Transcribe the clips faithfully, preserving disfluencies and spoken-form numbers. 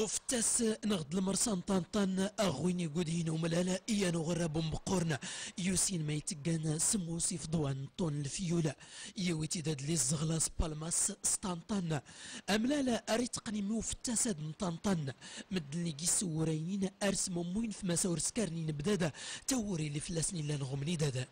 Uftas nɣd lmrsa n ṭanṭan, aɣwin igudyin umlal i yan uɣrab umqurn, yusin ma itggan smus ifḍwan ṭun lfyul, yiwit idad li zɣlas palmas s ṭanṭan. Amlal ar itqnim uftas ad n ṭanṭan, mddn igi swuraynin ar smumuyn fmas ur skar n inbdad tawuri li fllasn illan ɣumn idad.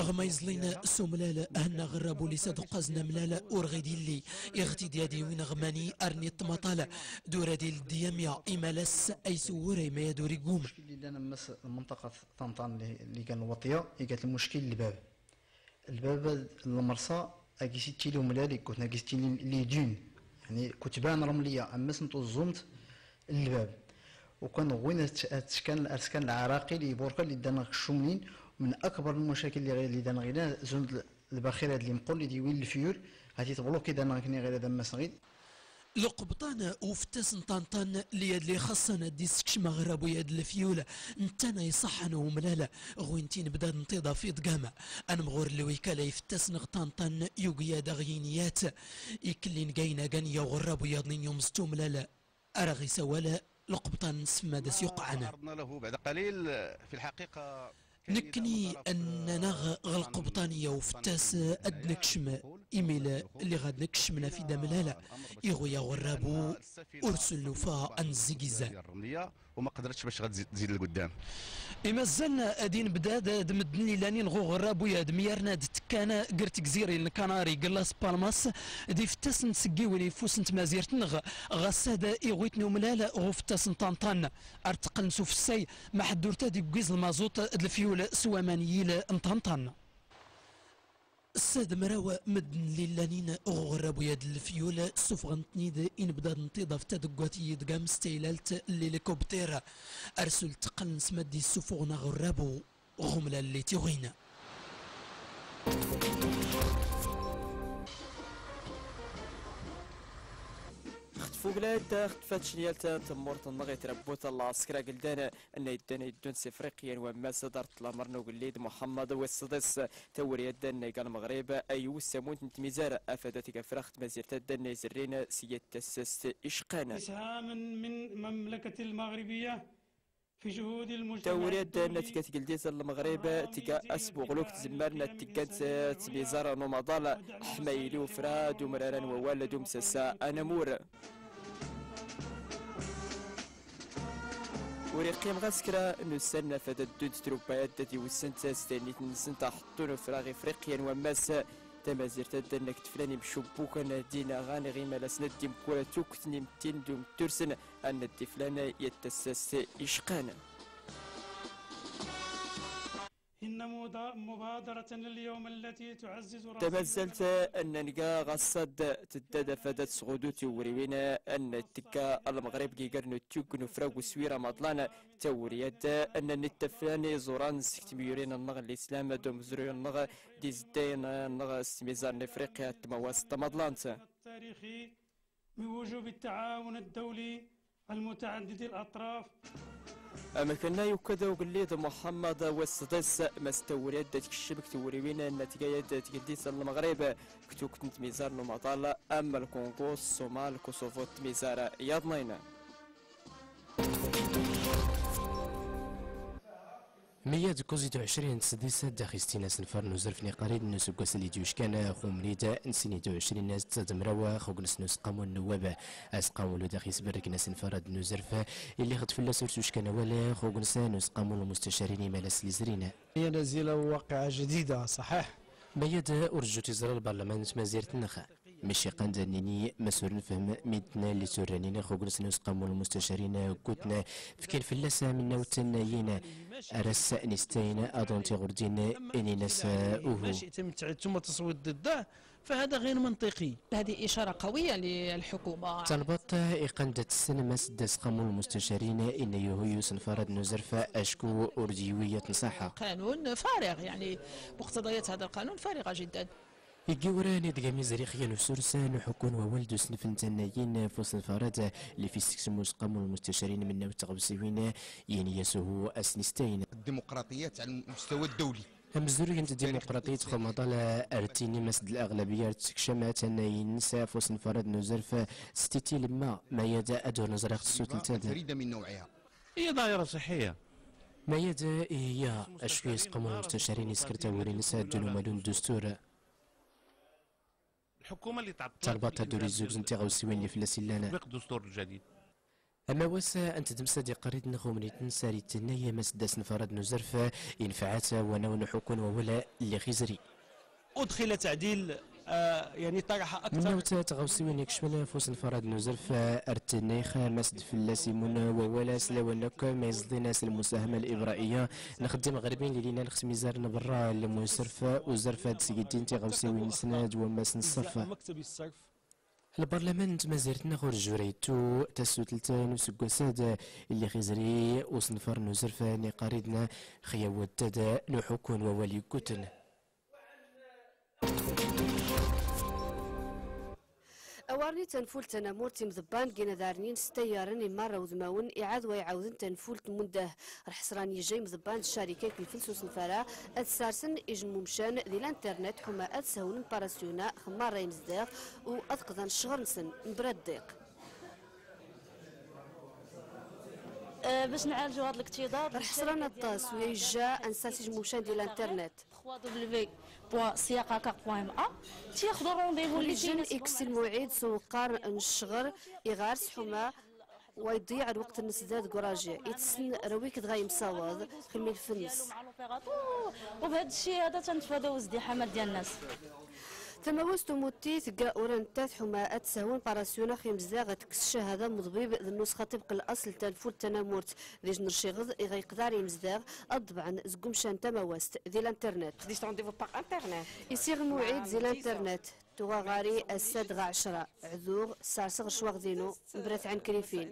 Ɣma iẓlin s umlal, hna ɣrab ulis ad uqqazn amlal ur ɣid illi, iɣtid yad iwin ɣmani ar n iṭmaṭal d urad ildiyamya imalas a iswuray ma yad ur igum. Lmushkil illan ammas lmnṭaqa ṭanṭan li gan lwaṭya igat lmushkil lbab. Lbab lmrsa agi sittili umlal ikkutn agi sittili lidun, yani kutban rmliya ammas n tuẓẓumt. Lbab ukan ɣwin ad tkan arskan lɛraqi li iburkan li ddan ɣ kcumnin. Mn akbar lmucakil li dan ɣilan zund lbaxir ad limqul li diwin lfyul hati tbluki dan ɣ kni ɣilan ad ammas ɣid. Lqbṭan uftas n ṭanṭan li ad li xaṣṣan ad isskcm aɣrabu yad lfyul, nttan a iṣaḥan umlal ɣwin tinbdad n tiḍa f iḍgam. Anmɣur lwikala iftasn ɣ ṭanṭan yugi ad aɣ yini yat ikllin gaynagan ya uɣrabu yaḍnin yumẓ tumlal. Ar aɣ isawal lqbṭan n sfmad as yuqqɛn. Nekkni nnanaɣ ɣ lqbṭan ya uftas ad nkcm imil li ɣad nkcm nafid amlal iɣwi aɣrabu ur s nufa ad nzig izan. Uma qdrtc bac ɣad tzidd lguddam. Imazzan d inbdad d mddn ilanin ɣ uɣrabu yad myarn ad tkan gr tgzirin kanari g las palmas d iftasn sggiwin ifus n tmazirt nɣ ɣas ad iɣwitn umlal ɣ uftas n ṭanṭan. Ar tqqln s ufessay maḥd ur tad iggiz lmaẓuṭ d lfyul s waman yil n ṭanṭan. Sad mraw mddn li llanin ɣ uɣrabu yad lfyul ssufɣn tnid inbdad n tiḍa f tadggat n yiḍgam s taylalt n lilikubṭir. Ar sul tqqln s mad issufuɣn aɣrabu ɣ umlal li tiɣwin. Xtfugla ad tfat cnyalt n tmmurt nnɣ itrabut lɛaskr agldan. Nna iddan iddun s ifriqya n wammas dar tlamr n ugllid muḥammad wis sḍis. Tawri ad nna iga lmɣrib ay wussamunt n tmizar afad ad tgafrax tmazirt ad nna izrrin s yat tassast icqan. Ishaman min mamlakatil maɣribiya. Tawri ad nna tga tgldit n lmɣrib tga asbuɣluk tzmmar nna tgant tmizar n umaḍal ḥmayli ufra d umrara n wawal d umsasa anamur. Ur iqqim ɣas kra n ussan n afad ad ddunt trubbayat ad iwsnt s tannit nsnt aḥeṭṭu n ufra ɣ ifriqya n wammas. Tamazirt ad nna ktflan imcubbukan d inaɣan ɣ imalasn ad imkura tukt n imttin d umttursen. Ad nna ddiflan yat tassast icqan. Tamazzalt n nna nga ɣas ad tddad afad ad sɣudu tiwriwin n nna tgga lmɣrib g igar n utyugg n ufra g uswir amaḍlan. Tawri ad nna nna ittaflan iẓuran sg tmyurin nnɣ n lislam d umzruy nnɣ d izddayn nnɣ s tmizar n ifriqya d tmawas tamaḍlant. Amkna yukka d ugllid muḥammad wis sḍis mas tawri ad tkccm g twriwin n tgayad tgldit n lmɣrib g tukt n tmizar n umaḍal am lkungu, ṣṣumal, kusuvu d tmizar yaḍnin. Miyya d kuẓ id uɛecrin d sḍis daxistin asenfar n uzrf n iqarid n usggwas lli d-yuckan ɣ umrid n sin id uɛecrin d mraw ɣ ugns n usqamu n nuwwab. Asqamu llu daxis brrkn asenfar ad n uzrf illi ɣ dd fllas ur s uckan awal ɣ ugns n usqamu n lmustasharin imalas lli zrin. هي نازلة وواقعة جديدة صحيح. Miyya d ur zut iẓra lbarlaman n tmazirt nx. Micci qand ad nini mas ur nfhm middn lli turranin ɣ ugns n usqamu n lmustasharin ggutn fkin fllas amnawt n yin ar as nistayn ad ant iɣurdin inin as uhu. ما شئت من تعيد ثم تصويت ضده فهذا غير منطقي. هذه إشارة قوية للحكومة. Tanbaḍt iqqan d ad tssn mas d asqamu n lmustasharin inna yuhu i usenfar ad n uzrf acku ur d yiwi ad t nṣaḥa. قانون فارغ، يعني مقتضيات هذا القانون فارغة جدا. Iggi wran idgam izrix yan usurs n uḥukku n wawal d usnf n tannayin f usenfar ad lli f isskcm usqamu n lmustasharin mnnaw tɣwsiwin yini as uhu as nistayn. الديمقراطيات على المستوى الدولي. Amzurg n tdimuqraṭit xu umaḍal ar ttini mas d laɣlabiya ar ttkcam tannayin-ns f usenfar-ad n uzrf s titi lmma. Mayad ad ur nẓr ɣ tsutlt-ad? Mayad ihi ya acku isqmu lmustacrin iskr tawuri-ns ad ddun umalu n ddustur. Tarbaṭ ad ur izzugz n tiɣawsiwin lli fllas illan. Amawas n tdmst ad iqqar idn ɣ umnitn s ar ittnnay mas d asenfar-ad n uzrf, infɛat wanaw n uḥukkun wawal lli ɣ izri. Udxila taɛdil, yani taraḥa aktar. Mnnawt tɣawsiwin ikcmn f usenfar-ad n uzrf ar ttnnay ɣ mas d fllas imun wawal s lawan akk ma iẓḍin s lmusahma librahiya n xddim ɣ rbin lli llan ɣ tmizar n brra lmusrf. Uzrf ad sgiddin tiɣawsiwin-nsn d wammas n ṣṣrf. Lbarlaman n tmazirt-nneɣ ur jura ittu tasutlt n useggas-ad lli ɣ izri usenfar n uzrf n iqqar idn ɣ yawattad n uḥukkun wawal iggutn. Awarni tanfult tanamurt imḍebban gin ad arnin s tayyarn i marra udmawn iɛad wa iɛawdn tanfult mundah. Rḥesran ija imḍebban d ccarika iklfn s usenfara ad sarsn ijmumcan di linternet ḥuma ad sahwln parasyuna ɣ marra imzdaɣ u ad qḍan ccɣr-nsn mbra ddiq. Bac nɛalǧu hada liktiḍaḍ. Rḥesran aṭas wa ija ad nsars ijmumcan di linternet. trois w point syaqaka point m a. Tiyaxḍu ṛundivu lli ijn ikks lmuɛid s uwqqar n ccɣr iɣars ḥuma wa iḍiɛ lwqt-ns da deg uraji ittsn rawik dɣa imsawaḍ ɣ lmilf-ns. Ubhad cci hada tantfada uzdiḥa ma dyan nas. Tamawast umutti tga uran tat ḥuma ad tsahwn parasyuna ɣ imzdaɣ ad tkks cahada muḍbib d nusxa tibq lasl tanfult tanamurt. D ijn rciɣḍ iɣa iqdar imzdaɣ ad ḍbɛn zg umcan tamawast di linternet. Isiɣ lmuɛid di linternet. Tuɣa ɣari ass-ad ɣa ɛcra. Ɛduɣ sarsɣ rcwaɣḍ inu mbra tɛnkrifin.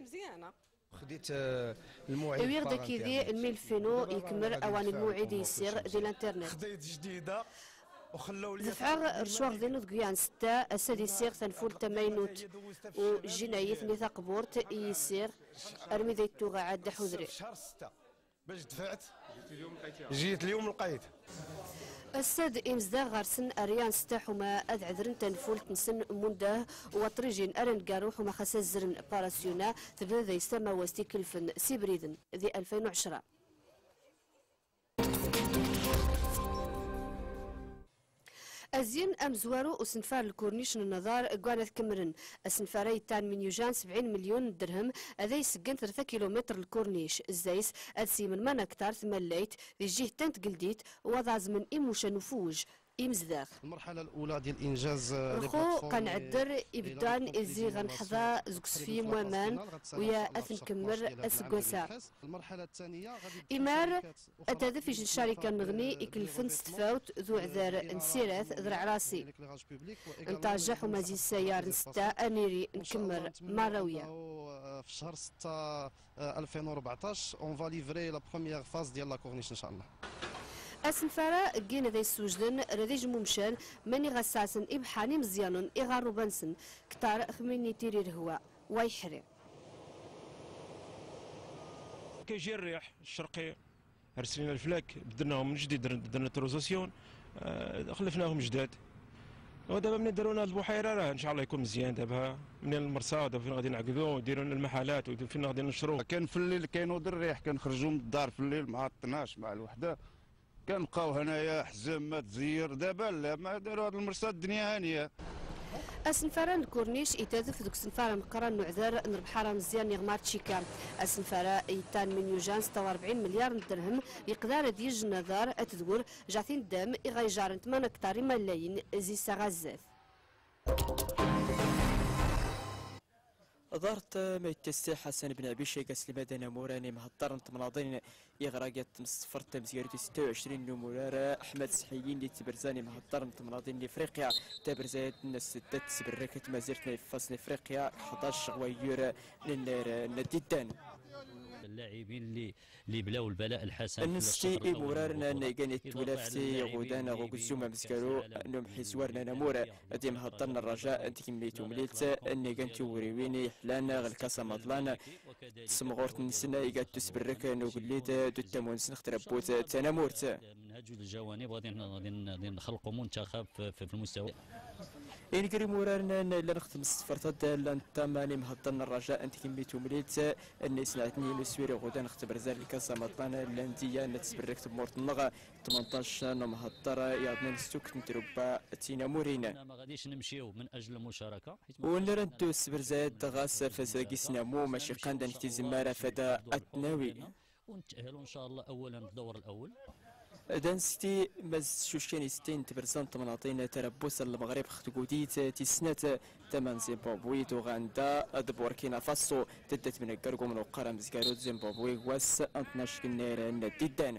Iwiɣ-d akidi lmilf inu ikmr awan lmuɛid i isiɣ di linternet. Dfɛɣ rcwaɣḍ inu deg uyan stta. Ass-ad isiɣ tanfult tamaynut u jinayit ni taqburt i isiɣ. Armi da ittuɣ ɛad aḥudri. Bac dfɛt. Jit lyum lqayt. Ass-ad imzdaɣ ɣar-sn ar yan stta ḥuma ad ɛdrn tanfult-nsn mundah wa ṭrijin ar angaru ḥuma xas ad zrn parasyuna. Tbda days tamawast iklfn s ibridn di alfayn u ɛcra. Azyin amzwaru usenfar lkurnic n nnaḍar gwan ad kmrn. Asenfar-a ittan min yujan sebɛin milyun n dderhem ad a isggen tlata kilumitr lkurnic. Zzays ad siymen manaktar tmallayt di jjiht n tgeldit wa ad aẓmen imucan ufwj imzdaɣ. Rxu qanɛedder ibdan izi ɣa nḥḍa zg usfyim waman uya ad t-nkmr asggas-a. Imar ad tadf ijn carika nɣni iklfn s tfawt d uɛdar n sirat d rɛrasi. Ntaja ḥuma zi ssayar n stta ad niri nkmr marra uya. F chr stta alfin u rbeɛṭac on va livrer la première phase diyal la corniche ncallah. Asenfar-a ggin ad a isswjden rad ijmumcan mani ɣa sasn ibḥan imẓyann iɣarruba-nsn ktar xminni tiri rhwa wa iḥri. كي يجي الريح الشرقي، رسلنا الفلاك، بدلناهم من جديد، درنا، درنا تروزاسيون، آه، خلفناهم جداد. ودابا ملي دارونا هاد البحيرة، راه إن شاء الله يكون مزيان دابا. ملي المرسى، دابا فين غادي نعقدو، يديرو لنا المحلات، وفين غادي نشرو. كان في الليل كينوض الريح، كنخرجو من الدار في الليل مع الطناش، مع الوحدة. كنبقاو هنايا حزام ما تزير، دابا لا، ما دارو هاد المرصاد، الدنيا هانية. Asenfar-a n lkurnic itadef deg usenfar ameqqran n uɛdar n lebḥar ameẓyan niɣ Marcika. Asenfar-a yettan min yujan setta u rebɛin milyar n dderhem, yeqdar ad yejj nnaḍar ad tedwur jaɛtin ddam i ɣa ijarren tmanaktar imallayen zi ssaɣa zdat. Ḍart ma ittassi Ḥasan Ben Ɛbic, aselmad anamur n imheḍḍar n temnaḍin, iɣra gad tmsefrt tamezgarut i setta u ɛecrin n umurar, Ḥmed Sḥiyin, di tberza n imheḍḍar n temnaḍin n Ifriqya, taberza n setta tesberrak tmazirt n ifaṣ n Ifriqya, ḥdac ɣ wayyur n nnayr n diddan. اللاعبين اللي اللي بلاو البلاء الحسن في الشهر الأول من البطولة. Nsti imurarn n igan itwlafti ɣudan ɣ ugzum amzgaru n umḥizwar n anamur d imhḍḍar n rraja n tgmmi tumlilt n igan tiwriwin iḥlan ɣ lkas amaḍlan, smɣurt nsn iga tusbrrk n ugllid d uttamu nsn ɣ trabbut tanamurt. من هجو الجوانب غادي نخلقو منتخب في المستوى. Ingr imurarn n llan ɣ tmsfrt ad llan ṭṭaman imhḍḍar n rraja n tgmmi tumlilt n isnatn n uswir iɣudan ɣ tbrza n lkas amaḍlan n landiya n tsbrrk tmurt nnɣ. Tmnṭac n umhḍḍar yaḍnin s tukt n trubba d tinamurin. Ur nara ndu sbrza ad ɣas fazrag isnamu maci qand ank tizmmar afad ad tnawi. ونتأهلوا إن شاء الله أولا الدور الأول. Dan sti maz tcuckan istin tbrza n tmnaḍin tarabbut n lmɣrib ɣ tgudit tis snat, tama n zimbabwi d uganda d burkina faso. Tdda tbnaggar g umnuqqar amzgaru d zimbabwi g wass n tnac gnnayrn d iddan.